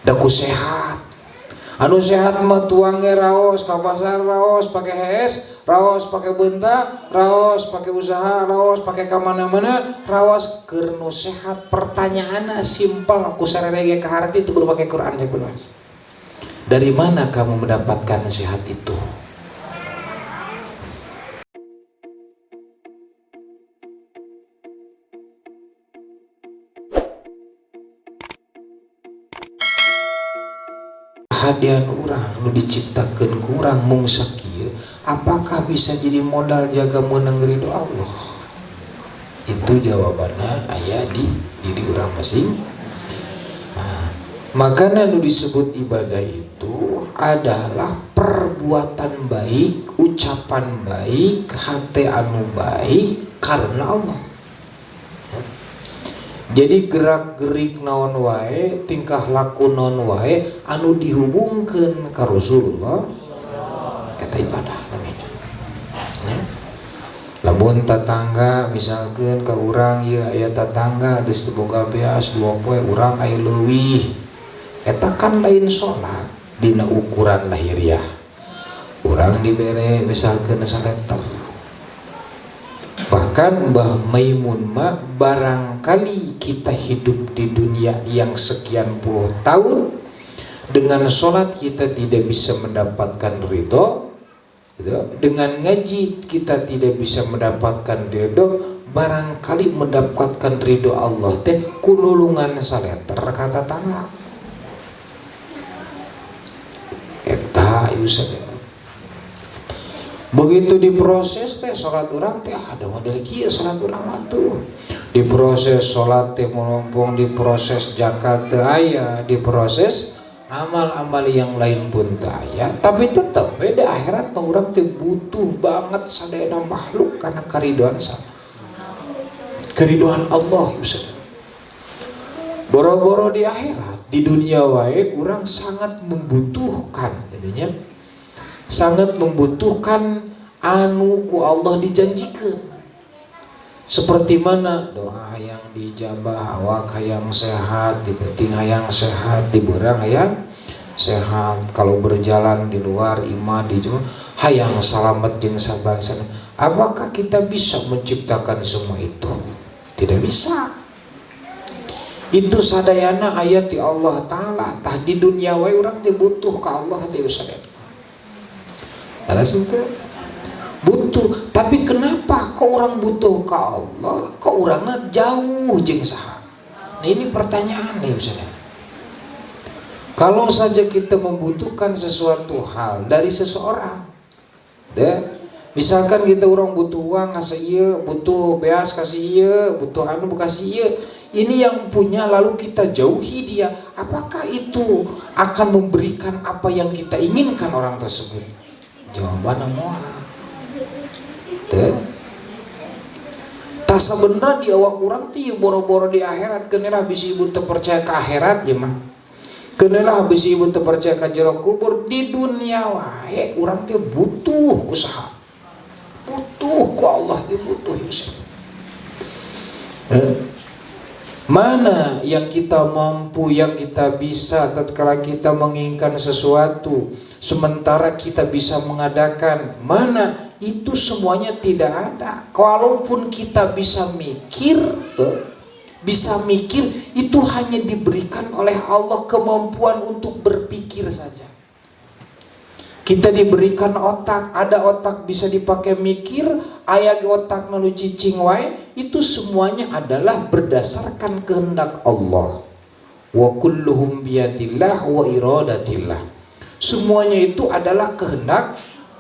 Da ku sehat. Anu sehat mah tuang ge raos, ka pasar raos pake hees, raos pake beunta, raos pake usaha, raos pake ka mana-mana, raos keur nu sehat. Pertanyaanna simpel ku sarere ge kaharti teu kudu pake Quran cek belas. Dari mana kamu mendapatkan sehat itu? Hadian urang nu diciptakeun ku urang mung sakieu, apakah bisa jadi modal jaga meunang ridho Allah? Itu jawabannya aya di diri urang masing. Nah, makanya nu disebut ibadah itu adalah perbuatan baik, ucapan baik, hati anu baik karena Allah. Jadi gerak-gerik naon wae, tingkah laku naon wae anu dihubungkeun ka Rasulullah eta ibadah namanya. Ya. Lamun tatangga misalkeun ka urang ieu aya tatangga geus teu boga beas dua poe urang aya leuwih. Eta kan lain salat dina ukuran lahiriah. Urang dibere misalkeun saleter. Bahkan Mbah Maimun mah barangkali kita hidup di dunia yang sekian puluh tahun dengan sholat kita tidak bisa mendapatkan ridho, gitu. Dengan ngaji kita tidak bisa mendapatkan ridho, barangkali mendapatkan ridho Allah teh kunulungan saleter kata tangga. Eta ieu sadaya. Begitu diproses teh sholat urang teh ada model kieu sholat urang mah tuh. Diproses sholat teh melompong, diproses zakat teu aya, diproses amal-amal yang lain pun teu aya, tapi tetep we di akhirat mah urang teh butuh banget sadayana makhluk karena karidoan sa. Keridoan Allah Ustaz. Boro-boro di akhirat, di dunia wae urang sangat membutuhkan intinya. Sangat membutuhkan anu ku Allah dijanjikan. Seperti mana doa yang dijabah, awak hayang sehat, di penting hayang sehat, di berang hayang sehat. Kalau berjalan di luar imah di jumlah hayang salamet jeung sabangsa. Apakah kita bisa menciptakan semua itu? Tidak bisa. Itu sadayana ayat di Allah Ta'ala. Tah di dunia wae urang teh butuh ka Allah teh sadayana. Karena situ butuh, tapi kenapa kok orang butuh ke Allah, kok orangnya jauh jeung saha? Nah ini pertanyaan nih misalnya. Kalau saja kita membutuhkan sesuatu hal dari seseorang, ya, misalkan kita orang butuh uang kasih ieu, butuh beas kasih ieu, butuh anu kasih ieu, ini yang punya lalu kita jauhi dia, apakah itu akan memberikan apa yang kita inginkan orang tersebut? Jawabannya moal. Teu. Tah sabenerna di awak urang teh boro-boro di akhirat keuneulah bisi ibu teu percaya ka akhirat ieu mah. Keuneulah bisi ibu teu percaya ka jero kubur, di dunia wae urang teh butuh usaha. Butuh ku Allah teh butuh usaha. Mana yang kita mampu, yang kita bisa tatkala kita menginginkan sesuatu, sementara kita bisa mengadakan, mana itu semuanya tidak ada. Walaupun kita bisa mikir, tuh, bisa mikir itu hanya diberikan oleh Allah kemampuan untuk berpikir saja. Kita diberikan otak, ada otak bisa dipakai mikir, aya ge otak nu cicing wae, itu semuanya adalah berdasarkan kehendak Allah. Wa kulluhum biyadillah wa iradatillah. Semuanya itu adalah kehendak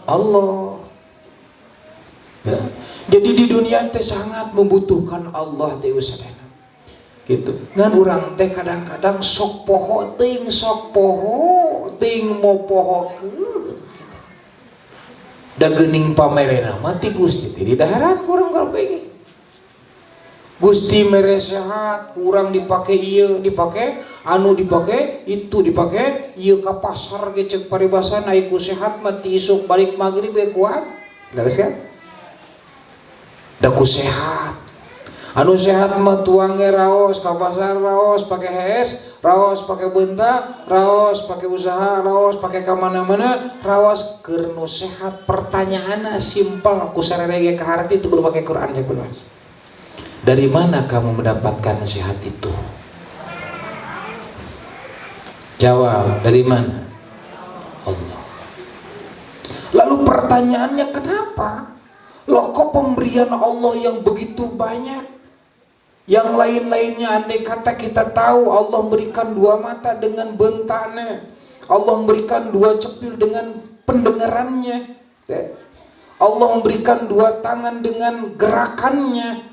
Allah. Ya. Jadi di dunia teh sangat membutuhkan Allah teh sadayana. Gitu. Ngan urang teh kadang-kadang sok poho teuing, sok poho teuing mo pohokeun. Da geuning pamerena mah ti Gusti teh didaharan kurang kalau ge. Gusti mere sehat, kurang dipake ieu, dipake anu dipake itu dipake ieu ka pasar ge ceuk paribasa naik ku sehat mah ti isuk balik magrib ge kuat. Leres kan? Da ku sehat. Anu sehat mah tuang ge raos, ka pasar raos, pake hees, raos pake beunta, raos pake usaha, raos pake ka mana-mana, raos keur nu sehat. Pertanyaanna simpel, ku sarere ge kaharti teu kudu pake Quran cek belas. Dari mana kamu mendapatkan sehat itu? Jawab, dari mana? Allah. Lalu pertanyaannya kenapa? Loh kok pemberian Allah yang begitu banyak, yang lain-lainnya andai kata kita tahu Allah memberikan dua mata dengan bentana, Allah memberikan dua cepil dengan pendengarannya, Allah memberikan dua tangan dengan gerakannya,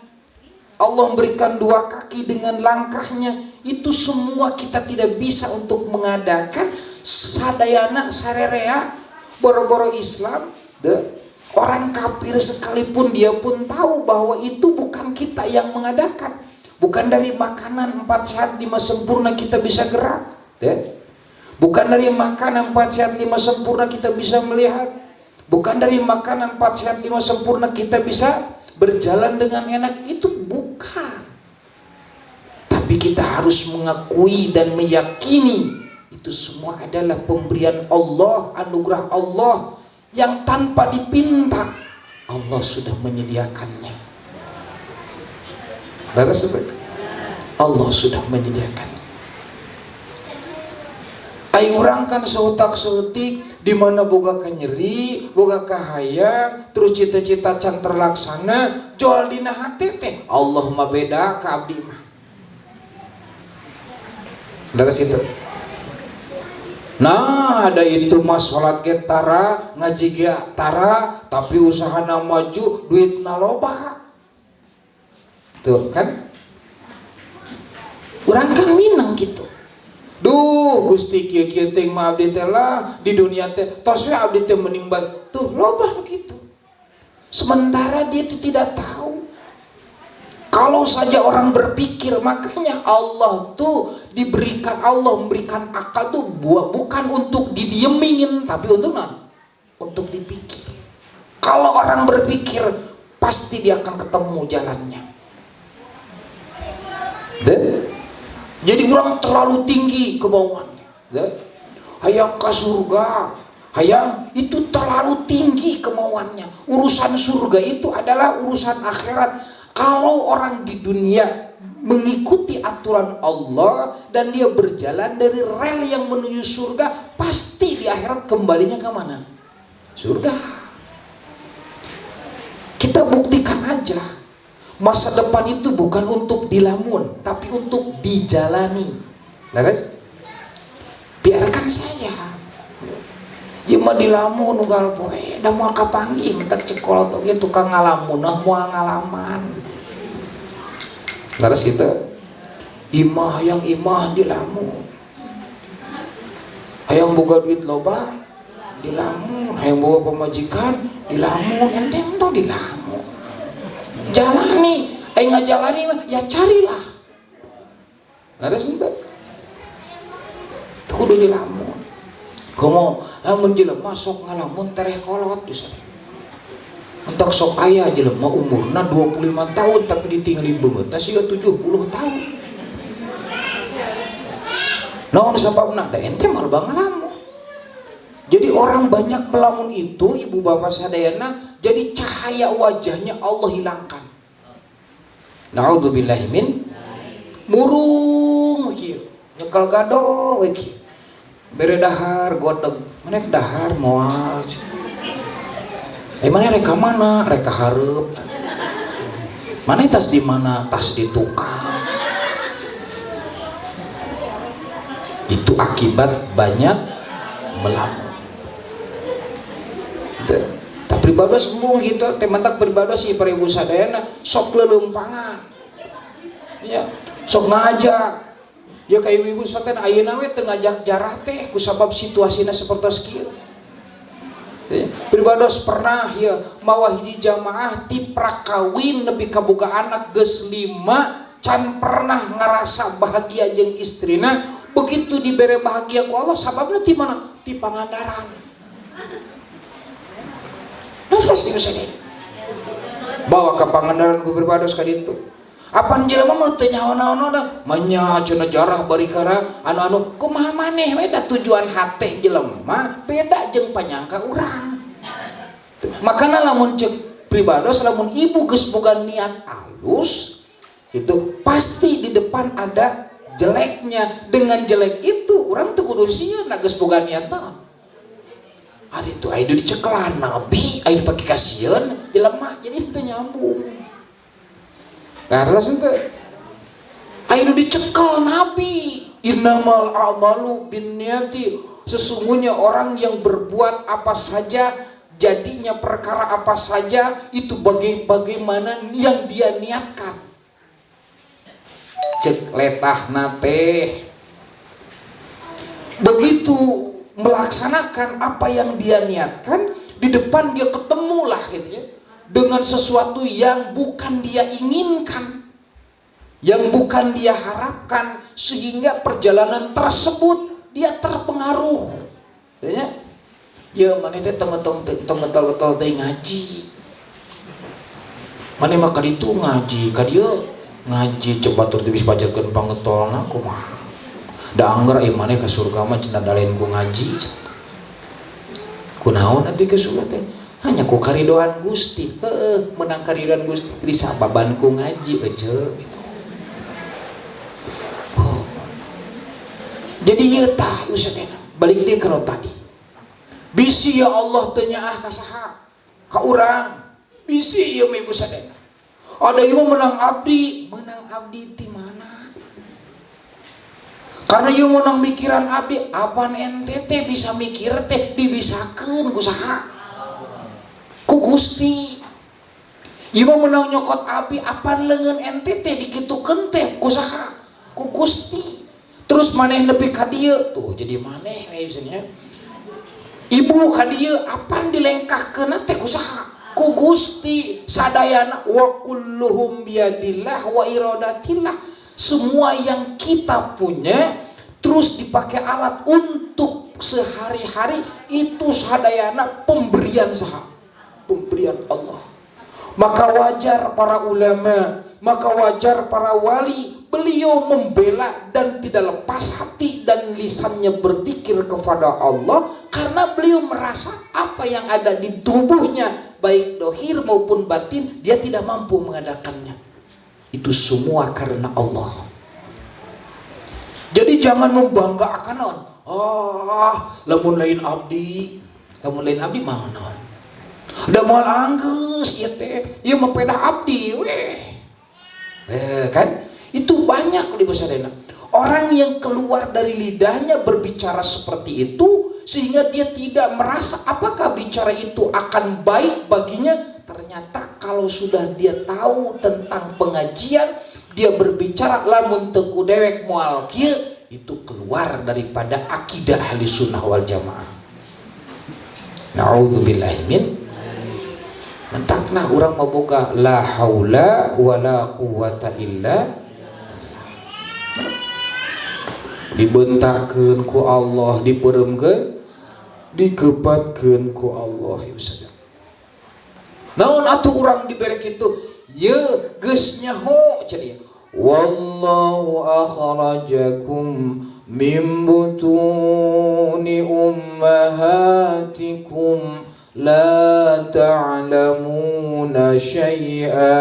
Allah memberikan dua kaki dengan langkahnya. Itu semua kita tidak bisa untuk mengadakan sadayana sarerea boro-boro Islam de. Orang kafir sekalipun dia pun tahu bahwa itu bukan kita yang mengadakan. Bukan dari makanan 4 sehat 5 sempurna kita bisa gerak. Ya. Bukan dari makanan 4 sehat 5 sempurna kita bisa melihat. Bukan dari makanan 4 sehat 5 sempurna kita bisa berjalan dengan enak. Itu bukan. Tapi kita harus mengakui dan meyakini itu semua adalah pemberian Allah, anugerah Allah yang tanpa dipinta Allah sudah menyediakannya. Allah sudah menyediakan. Ai urang kan seutak seutik di mana boga kanyeri, boga kahayang, terus cita-cita can terlaksana, jual dina hati teh. Allah mah beda ka abdi mah. Dari situ. Nah, ada itu mah salat ge tara, ngaji ge tara, tapi usahana maju, duitna loba. Tuh kan? Urang kan minang gitu. Duh, Gusti kieu-kieu teh mah abdi teh lah di dunia teh tos we abdi teh mending tuh loba gitu. Sementara dia itu tidak tahu. Kalau saja orang berpikir, makanya Allah tuh diberikan, Allah memberikan akal tuh bukan untuk didiemin, tapi untuk non, untuk dipikir. Kalau orang berpikir, pasti dia akan ketemu jalannya. Deh? Jadi orang terlalu tinggi kemauannya. Deh? Hayang ke surga, hayang itu terlalu tinggi kemauannya. Urusan surga itu adalah urusan akhirat. Kalau orang di dunia mengikuti aturan Allah dan dia berjalan dari rel yang menuju surga, pasti di akhirat kembalinya ke mana? Surga. Kita buktikan aja. Masa depan itu bukan untuk dilamun, tapi untuk dijalani. Nah, guys, biarkan saja. Ya mah dilamun unggal poe, da moal kapanggih kita cek kolot oge tukang ngalamun, nah moal ngalaman. Laras kita imah yang imah dilamun. Hayang boga duit loba dilamun, hayang boga pamajikan dilamun, ente entong dilamun. Jalani, ngajalani mah ya carilah. Laras ente. Teu kudu dilamun. Komo lamun jelema sok ngalamun tereh kolot bisa. Entak sok aya jelema umurna 25 tahun tapi ditinggali beungeutna siga 70 tahun. Naon sababna? Da ente mah loba ngalamun. Jadi orang banyak melamun itu ibu bapak sadayana, jadi cahaya wajahnya Allah hilangkan. Na'udzubillahi min murung kieu. Nyekel gado we kieu. Bere dahar godeg, mana dahar moal. Mana rek ka mana? Rek ka hareup. Mana tas di mana? Tas di tukang. Itu akibat banyak melamun. Tak pribados embung gitu, teh mantak pribados si para ibu sadayana sok leuleumpangan. Ya, sok ngajak. Ya ka ibu-ibu saten ayeuna we teu ngajak jarah teh kusabab situasina sapertos kieu. Pribados pernah ya mawa hiji jamaah ti prakawin nepi ka boga anak geus 5 can pernah ngarasa bahagia jeung istrina, begitu dibere bahagia ku Allah sababna ti mana? Ti Pangandaran. Terus ibu sadaya. Bawa ke Pangandaran ku pribados ka ditu. Apan jelema mah teu nyaho naon-naon manya cenah jarah bari kara anu-anu kumaha maneh we da tujuan hate jelema beda jeung panyangka urang. Makana lamun cek pribados lamun ibu geus boga niat alus itu pasti di depan ada jeleknya. Dengan jelek itu urang teu kudu sieun geus boga niat naon. Ari itu aya dicekelan nabi aya dipake kasieun jelema jadi teu nyambung. Karena sente ayo dicekel nabi innamal a'malu binniyati, sesungguhnya orang yang berbuat apa saja jadinya perkara apa saja itu bagaimana yang dia niatkan. Cek letahna teh begitu melaksanakan apa yang dia niatkan di depan dia ketemulah gitu ya dengan sesuatu yang bukan dia inginkan, yang bukan dia harapkan, sehingga perjalanan tersebut dia terpengaruh. Ya, ya maneh teh tong getol-getol teh ngaji. Maneh mah kaditu ngaji, ka dieu ngaji coba tur teh bisa bajarkeun pangetolna kumaha. Da angger ieu maneh ka surga mah cenah dalain ku ngaji. Kunaon atuh ke surga teh? Hanya ku karidoan Gusti, heeh, menang karidoan Gusti disababan ku ngaji aja gitu. Oh. Jadi ieu tah usahana balik deui kana tadi. Bisi ya Allah teu nyaah ka saha? Ka urang. Bisi ieu mah ibu sadayana. Ada ieu menang abdi ti mana? Karena ieu menang mikiran abdi, apan ente teh bisa mikir teh dibisakeun ku saha? Ku Gusti. Ieu mah menang nyokot abdi, apan leungeun ente teh dikitukeun teh ku saha? Ku Gusti. Terus maneh nepi ka dieu tuh jadi maneh we misalnya. Ibu ka dieu apan dilengkahkeun teh ku saha? Ku Gusti. Sadayana wa kulluhum biyadillah wa iradatillah. Semua yang kita punya terus dipakai alat untuk sehari-hari itu sadayana pemberian saha? Pemberian Allah. Maka wajar para ulama, maka wajar para wali, beliau membela dan tidak lepas hati dan lisannya berzikir kepada Allah karena beliau merasa apa yang ada di tubuhnya baik dohir maupun batin dia tidak mampu mengadakannya. Itu semua karena Allah. Jadi jangan membanggakan non. Ah, lamun lain abdi mah naon? Da moal anggeus ieu teh, ieu mah pedah abdi weh. Kan? Itu banyak di besarena. Orang yang keluar dari lidahnya berbicara seperti itu sehingga dia tidak merasa apakah bicara itu akan baik baginya. Ternyata kalau sudah dia tahu tentang pengajian, dia berbicara lamun teu ku dewek moal kieu, itu keluar daripada akidah ahli sunnah wal jamaah. Na'udzubillahi min mentakna urang maboga la haula wala quwata illa dibentakkeun ku Allah, dipeuremkeun, dikepatkeun ku Allah. Naon atuh urang dibere kitu? Ye geus nyaho cenah. Wallahu akhrajakum min butuni ummahatikum la ta'lamuna syai'a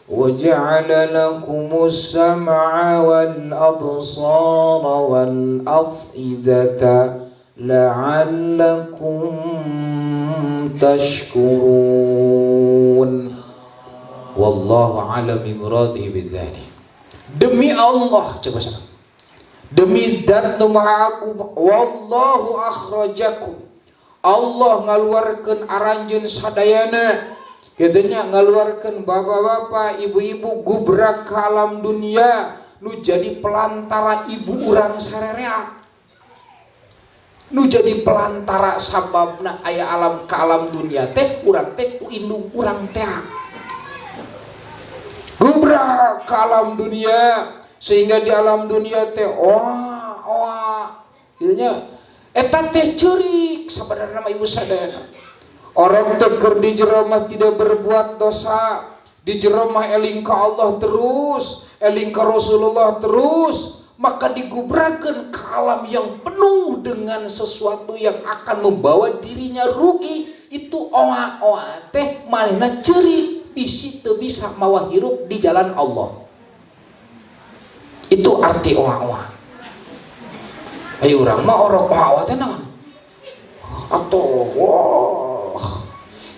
وَجَعَلَ لَكُمُ السَّمْعَ وَالْأَبْصَارَ وَالْأَفْئِدَةَ لَعَلَّكُمْ تَشْكُرُونَ. Wallahu a'lam bi muradihi bidzalik. Demi Allah, coba sana. Demi zat nu maha agung, wallahu akhrajakum. Allah ngaluarkeun aranjeun sadayana. Katanya ngaluarkeun bapak-bapak, ibu-ibu gubrak ke alam dunia nu jadi pelantara ibu urang sarerea. Nu jadi pelantara sababna aya alam ke alam dunia teh urang teh ku indung urang teh. Gubrak ke alam dunia sehingga di alam dunia teh oa oa kitu nya eta teh ceurik sabenerna mah ibu sadayana. Orang teh keur di jero mah tidak berbuat dosa, Di jero mah eling ka Allah terus, eling ka Rasulullah terus, maka digubrakeun ke alam yang penuh dengan sesuatu yang akan membawa dirinya rugi. Itu oa-oa teh manehna ceurik bisi teu bisa mawa hirup di jalan Allah. Itu arti oa-oa. Ayo urang mah orok oa-oa teh naon? Atau wah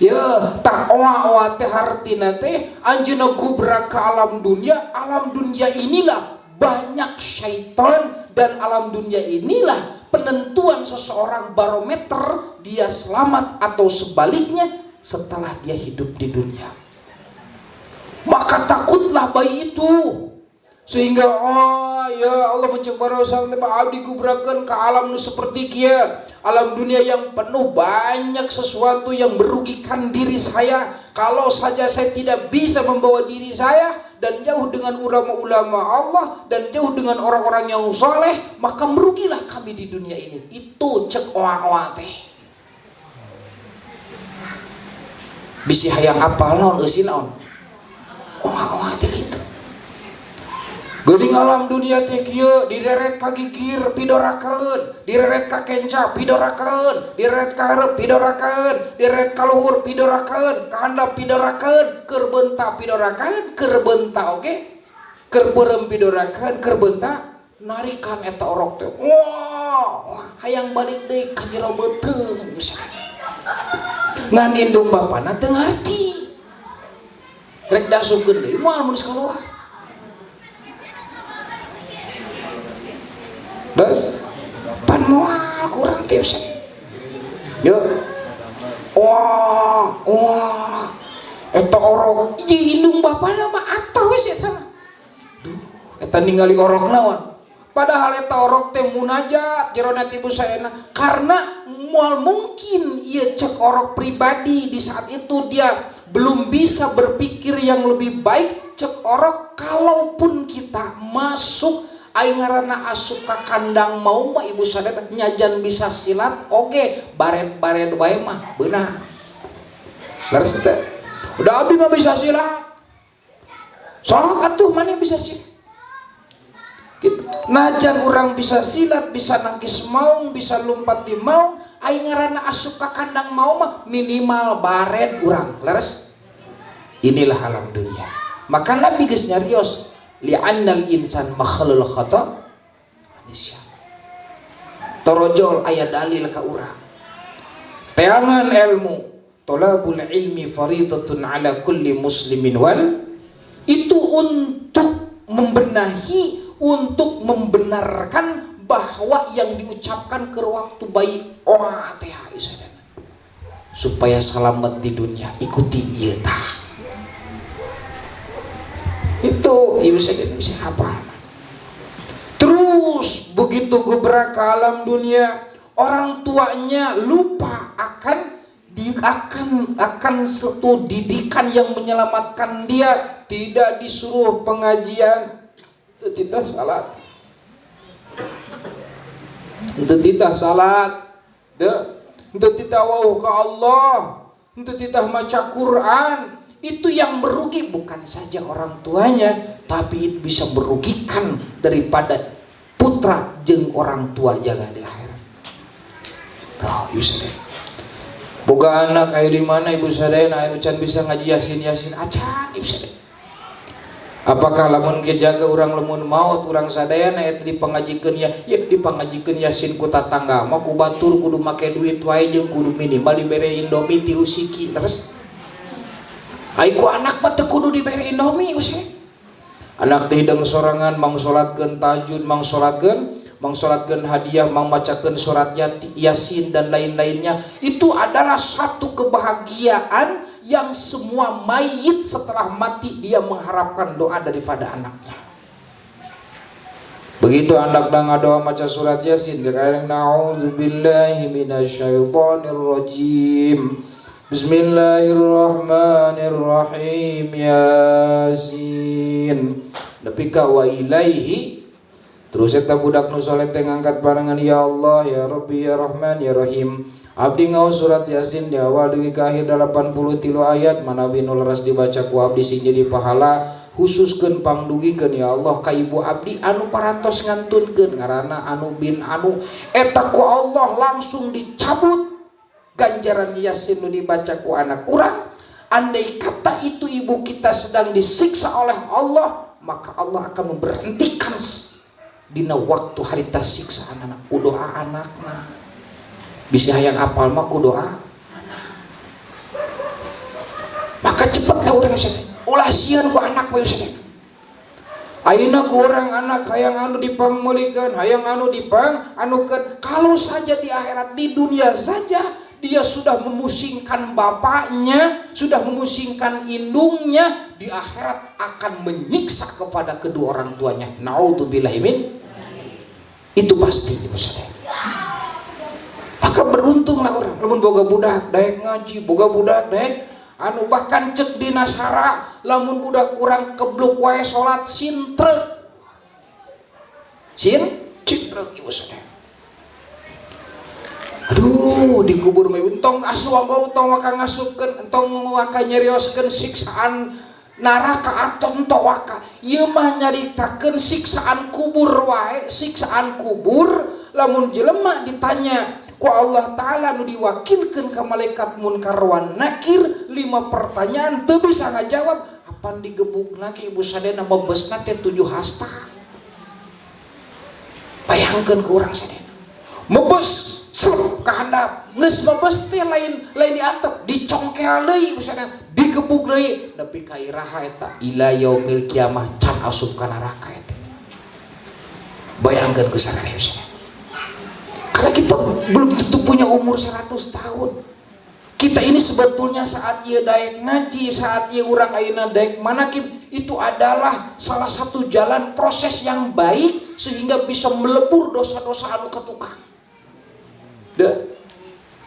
ya tak oa-oa teh hartina teh anjeunna gubrak ke alam dunia. Alam dunia inilah banyak syaitan, dan alam dunia inilah penentuan seseorang, barometer dia selamat atau sebaliknya setelah dia hidup di dunia. Maka takutlah bayi itu sehingga oh ya Allah, mencek barosang teh abdi gubrakeun ke alam nu seperti kieu, alam dunia yang penuh banyak sesuatu yang merugikan diri saya. Kalau saja saya tidak bisa membawa diri saya dan jauh dengan ulama-ulama Allah dan jauh dengan orang-orang yang soleh, maka merugilah kami di dunia ini. Itu cek oa-oa teh. Bisi hayang apal naon eusi naon oa-oa teh gitu. Geuning alam dunia teh kieu, direret ka gigir pidorakeun, direret ka kenca pidorakeun, direret ka hareup pidorakeun, direret ka luhur pidorakeun, ka handap pidorakeun, keur beunta pidorakeun, keur beunta oge, keur peureum pidorakeun, keur beunta narikan eta orok teh. Wah, hayang balik deui ka jero beuteung misalnya. Ngan indung bapana teu ngarti. Rek dasupkeun deui moal mun kaluar. Terus pan moal kurang teh usah. Yo. Wah, wah. Eta orok ieu indung bapana mah atuh geus eta mah. Duh, eta ningali orok naon? Padahal eta orok teh munajat jerona ti ibu saena, karena moal mungkin ieu cek orok pribadi di saat itu dia belum bisa berpikir yang lebih baik. Cek orok kalaupun kita masuk aing ngaranna asup ka kandang mau mah ibu sadar nyajan bisa silat oge baret-baret wae mah beunang. Leres teh. Udah abdi mah bisa silat. Sok atuh maneh bisa silat. Gitu. Najan urang bisa silat, bisa nangkis maung, bisa lompat di maung, aing ngaranna asup ka kandang maung mah minimal baret urang. Leres? Inilah alam dunia. Maka Nabi geus nyarios li'annal insan makhlul khata nisyan. Torojol aya dalil ka urang. Teangan ilmu, tolabul ilmi faridatun ala kulli muslimin wal, itu untuk membenahi, untuk membenarkan bahwa yang diucapkan ke waktu bayi oa teh supaya selamat di dunia, ikuti ieu tah. Itu ibu saya bisa apa? Terus begitu gebrak ke alam dunia, orang tuanya lupa akan satu didikan yang menyelamatkan dia, tidak disuruh pengajian, tidak salat, tidak salat, tidak wau ke Allah, tidak maca Quran. Itu yang merugi bukan saja orang tuanya, tapi itu bisa merugikan daripada putra jeung orang tua jaga di akhirat. Tuh, ibu sadaya. Boga anak aya di mana ibu sadaya, aya can bisa ngaji yasin yasin acan ibu sadaya. Apakah lamun ge jaga urang lamun maot urang sadayana eta dipangajikeun ya, ya dipangajikeun yasin ku tatangga mah ku batur kudu make duit wae jeung kudu minimal dibere Indomie 3 siki terus. Ai ku anak mah teu kudu dibere Indomie usah. Anak teh hidang sorangan mang salatkeun tahajud, mang salatkeun hadiah, mang macakeun surat Yasin dan lain-lainnya. Itu adalah satu kebahagiaan yang semua mayit setelah mati dia mengharapkan doa daripada anaknya. Begitu anak dah ngadoa maca surat Yasin, dia na'udzubillahi minasyaitonirrajim. Bismillahirrahmanirrahim. Yasin. Nepi ka wa ilaihi. Terus eta budak nu saleh teh ngangkat pandangan, ya Allah ya Rabbi ya Rahman ya Rahim. Abdi ngaos surat Yasin di awal dugi ka akhir 83 ayat, manawi nu leres dibaca ku abdi sing jadi pahala, khususkeun pangdugikeun ya Allah ka ibu abdi anu parantos ngantunkeun ngaranna anu bin anu. Eta ku Allah langsung dicabut ganjaran Yasin nu dibaca ku anak urang. Andai kata itu ibu kita sedang disiksa oleh Allah, maka Allah akan memberhentikan dina waktu harita siksaan anak ku doa anakna. Bisa hayang apal mah ku doa anak. Maka cepatlah urang, ulah sieun ku anak mah. Ayeuna ku urang anak hayang anu dipangmeulikeun, hayang anu dipang anukeun. Kalau saja di akhirat, di dunia saja dia sudah memusingkan bapaknya, sudah memusingkan indungnya, di akhirat akan menyiksa kepada kedua orang tuanya. Naudzubillah min. Itu pasti, Ibu Saudara. Maka beruntunglah orang lamun boga budak daek ngaji, boga budak daek anu. Bahkan cek dina syara, lamun budak urang kebluk wae salat, sintrek sin citrek, Ibu Saudara. Aduh, dikubur mah entong asup, entong waka ngasupkeun, entong waka nyerioskeun siksaan neraka atau entong waka. Ieu mah nyaritakeun siksaan kubur wae. Siksaan kubur, lamun jelema ditanya ku Allah Ta'ala nu diwakilkan ke malaikat Munkar wan Nakir lima pertanyaan, teu bisa ngajawab, apan digebuk lagi, Ibu sadayana, mebesna teh 7 hasta. Bayangkeun ku urang sadayana, mebes slep ka handap, geus mebes teh lain lain diantep, dicongkel deui, Ibu sadayana, digebuk deui nepi ka iraha eta, ila yaumil kiamah can asup ka neraka eta. Bayangkeun ku sadayana, Ibu sadayana, karena kita belum tentu punya umur 100 tahun. Kita ini sebetulnya saat ia daek ngaji, saat ia urang ayeuna daek manakib, itu adalah salah satu jalan proses yang baik sehingga bisa melebur dosa-dosa anu ketukang.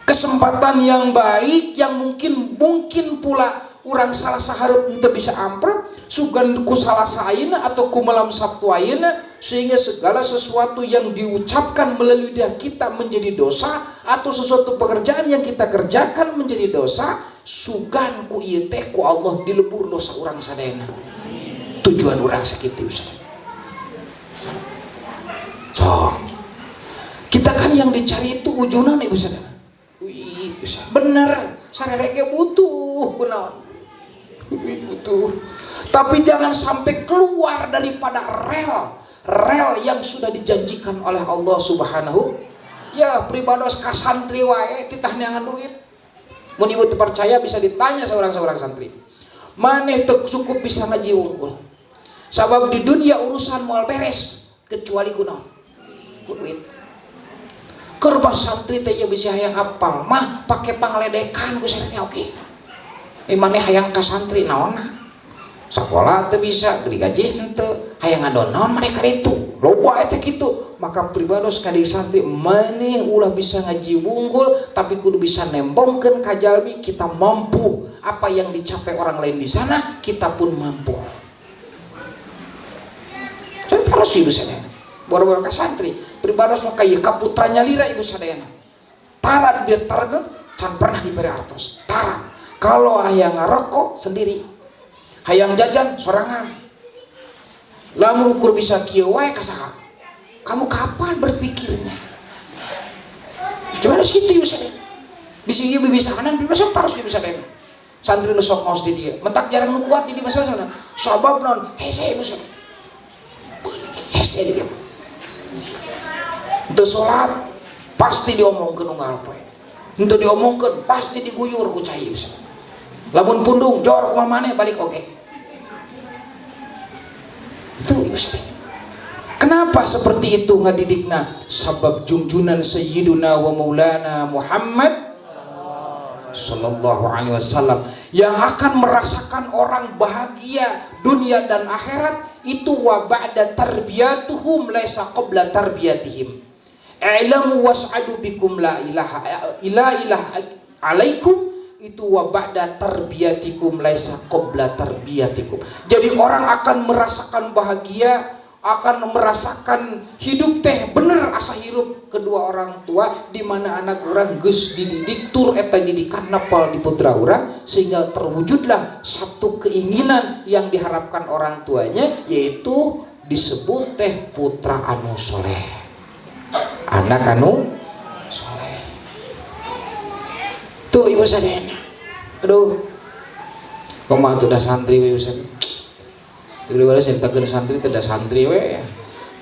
Kesempatan yang baik yang mungkin mungkin pula urang salah sahareup teu bisa amprep, sugan ku salah ayeuna atau ku malam Sabtu ayeuna, sehingga segala sesuatu yang diucapkan melalui lidah kita menjadi dosa atau sesuatu pekerjaan yang kita kerjakan menjadi dosa, sugan ku ieu teh ku Allah dilebur dosa urang sadayana. Tujuan urang sakitu. So kita kan yang dicari itu ujunan, Ibu sadayana. Wih, bener, sarereke butuh kunaon, butuh, tapi jangan sampai keluar daripada rel rel yang sudah dijanjikan oleh Allah Subhanahu. Ya, pribados ka santri wae titah neangan duit. Mun Ibu percaya, bisa ditanya seorang-seorang santri. Maneh teu cukup bisa ngaji wungkul, sabab di dunia urusan moal beres kecuali kunaon? Ku duit. Keur santri teh ya bisa hayang apal mah pake pangledekan ku sareng oke. Eh, maneh hayang ka santri naonna? Sekolah teu bisa, digaji henteu, hayang ngadon naon mereka itu? Loba eta kitu. Maka pribados ka santri, maneh ulah bisa ngaji wungkul, tapi kudu bisa nembongkeun ka jalmi kita mampu. Apa yang dicapai orang lain di sana, kita pun mampu. Saya terus, Ibu sadayana, boro-boro ka santri, pribados mah kaya ka putranya lira, Ibu sadayana. Taran biar taran can pernah diberi artos taran. Kalau hayang ngarokok sendiri, hayang jajan sorangan. Lamun ukur bisa kieu wae ka saha? Kamu kapan berpikirnya? Coba gitu, Ibu sadayana. Bisa ieu bisa kanan besok terus, Ibu sadayana. Santri nu sok ngaos di dia mentak jarang nu kuat di masalah sana. Sabab non hese, Ibu sadayana, hese di dia. Untuk sholat pasti diomongkeun unggal poe. Untuk diomongkeun pasti diguyur ku cai, Ibu sadayana. Lamun pundung jor kumaha maneh balik oke. Itu, Ibu sadayana. Kenapa seperti itu ngadidikna? Sabab junjunan Sayyiduna wa Maulana Muhammad Sallallahu Alaihi Wasallam yang akan merasakan orang bahagia dunia dan akhirat itu wa ba'da tarbiyatuhum laisa qabla tarbiyatihim. I'lamu was'adu bikum la ilaha ila ilaha alaikum itu wa ba'da tarbiyatikum laisa qabla tarbiyatikum. Jadi orang akan merasakan bahagia, akan merasakan hidup teh bener asa hirup. kedua orang tua di mana anak urang geus dididik tur eta didikan napal di putra urang sehingga terwujudlah satu keinginan yang diharapkan orang tuanya, yaitu disebut teh putra anu soleh, anak anu soleh. Tuh ibu sadayana, aduh kumaha tuh dah santri we Ustaz. Tiba-tiba nyaritakeun santri teh da santri we.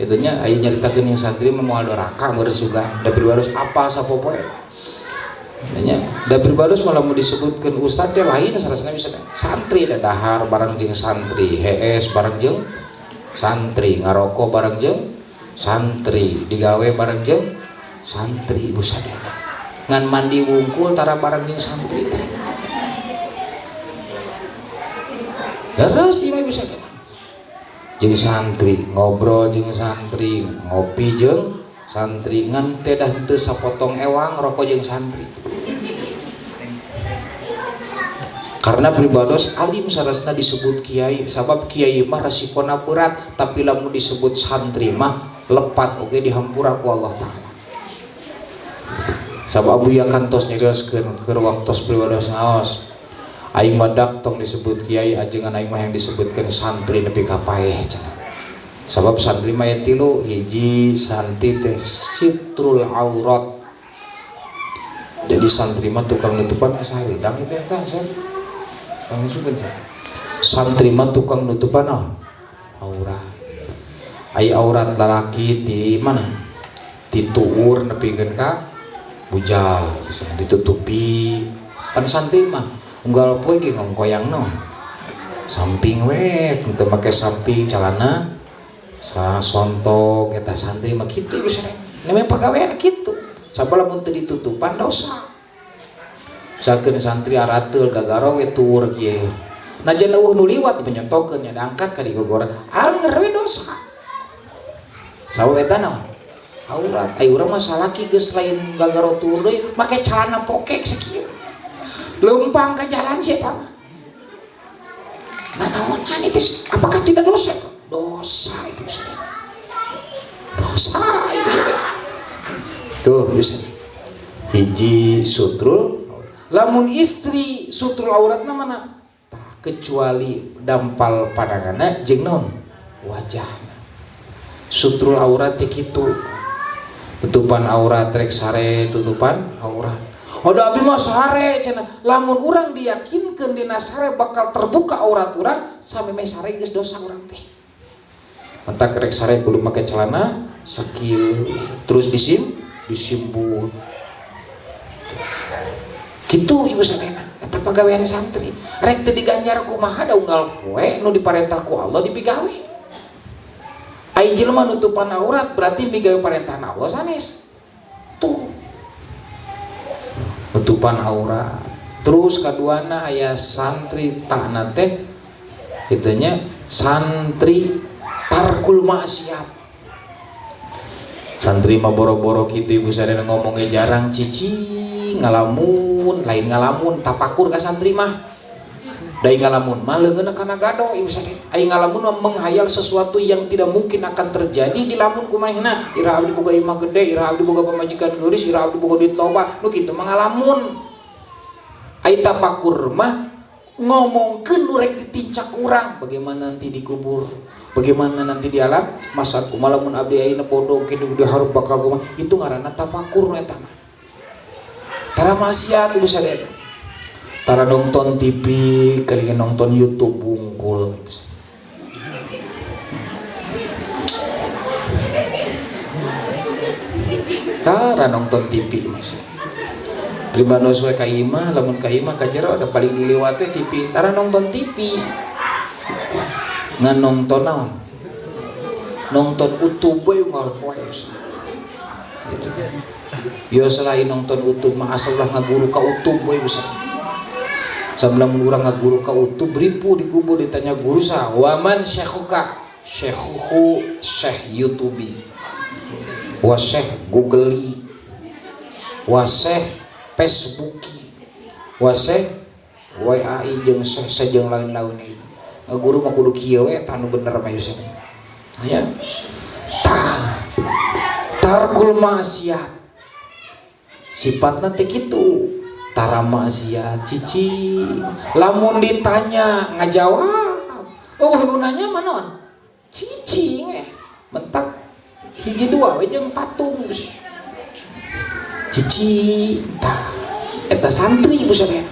Itunya aya nyaritakeun yang santri mah moal doraka meureun sugan. Da pribados apal sapopoe. Nya da pribados malah mau disebutkeun ustaz teh lain sarasana bisa santri da dahar bareng jeung santri, hees bareng jeung santri, ngarokok bareng jeung santri, digawe bareng jeung santri ibu sadayana. Ngan mandi wungkul tara bareng jeung santri teh. Terus ieu bisa jeung santri, ngobrol jeung santri, ngopi jeung santri, ngan teh dah teu sapotong ewang rokok jeung santri. Karena pribados alim sarasna disebut kiai, sabab kiai mah resikona berat, tapi lamun disebut santri mah lepat oge dihampura ku Allah Ta'ala. Sabab abuya kantos nyarioskeun keur waktos pribados ngaos. Aing mah dak tong disebut kiai, ajengan aing mah yang disebutkeun santri nepi ka paeh cenah. Sabab santri mah aya tilu, hiji santri teh sitrul aurat. Jadi santri mah tukang nutupan saridang itu eta saya. Santri mah tukang nutupan naon? Aurat. Ai aurat lalaki di mana? Di tuur nepikeun ka bujal, ditutupi. Pan santri mah unggal poe ge ngongkoyang naon? Samping we, teu make samping calana sontok eta santri mah kitu bisa. Namanya pagawean kitu. Sabab lamun teu ditutupan dosa. Misalkan santri arateul gagaro we tuur kieu. Najan eueuh nu liwat dipenyontokeun nya diangkat ka digogoran, anger we dosa. Sabab eta naon? Aurat. Ai urang mah salaki geus lain gagaro tuur deui, make calana pokek sakieu. Leumpang ka jalan sia eta mah. Nah naonan itu apakah tidak dosa itu? Dosa itu saudara. Dosa itu saudara. Tuh bisa. Hiji sutrul, lamun istri sutrul auratna mana? Tah, kecuali dampal pandanganna jeung naon? Wajahna. Sutrul aurat teh kitu. Tutupan aurat rek sare tutupan aurat. Oh da abi mah sare cenah. Lamun urang diyakinkeun dina sare bakal terbuka aurat urang, samemeh sare geus dosa urang teh. Mentak rek sare kudu make celana sakieu terus disimbut. Kitu ibu sadayana eta pagawean santri. Rek teu diganjar kumaha da unggal poe nu diparentah ku Allah dipigawe. Ai jelema nutupan aurat berarti migawe parentahna Allah sanes. Tuh. Nutupan aurat. Terus kaduana aya santri takna teh itunya santri tarkul maksiat. Santri mah boro-boro kitu ibu sadayana ngomongnya jarang cicing ngalamun, lain ngalamun tapakur ka santri mah. Dai ngalamun mah leungeunna kana gado ibu sadayana. Ai ngalamun mah menghayal sesuatu yang tidak mungkin akan terjadi di lamun kumanehna. Ira abdi boga imah gede, ira abdi boga pamajikan geulis, ira abdi boga duit loba, nu kitu mah ngalamun. Ai tapakur mah ngomongkeun nu rek ditincak urang, bagaimana nanti dikubur, bagaimana nanti di alam masa kumaha lamun abdi ayeuna bodoh kitu gede hareup bakal kumaha, itu ngaranna tafakur nu eta mah. Tara maksiat ibu sadayana. Tara nonton TV, kalian nonton YouTube bungkul. Tara nonton TV mas. Pribados we ka imah, lamun ka imah ka jero da paling diliwat teh TV. Tara nonton TV. Ngan nonton naon? Nonton YouTube we unggal poe. Gitu. Yo selain nonton YouTube mah asal ulah ngaguru ka YouTube we bisa. Sebelum urang ngaguru ka YouTube ripu dikubur ditanya guru sa, "Waman syekhuka?" Syekhuhu syekh YouTubi. Wa syekh Googlei. Wa syekh Facebooki. Wa syekh WAI jeung syekh jeung lain-lain itu. Ngaguru mah kudu kieu we tah nu bener mah yeuh. Ya. Tah. Tarkul maksiat, sifatna teh kitu, tara maksiat, cicing. Lamun ditanya ngajawab. Oh, nu nanya mah naon? Cicing, mentak hiji dua we jeung patung cicing. Tah, eta santri buset.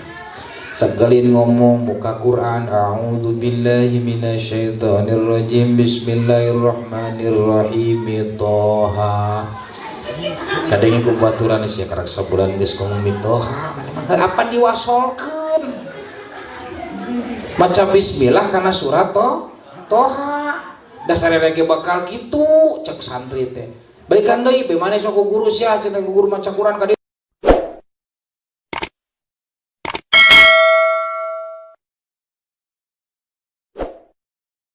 Sakalin ngomong buka Quran, "A'udzu billahi minasyaitonir rajim, bismillahirrahmanirrahim, toha." Kadang ku baturan, "Sia, karak sabulan geus ngomong toha." Apa diwasolkeun maca bismillah karena surat to toha dasar ge bakal gitu. Cek santri teh, "Balikan deui be, maneh sok ku guru sia cenah, ku guru maca Quran ka."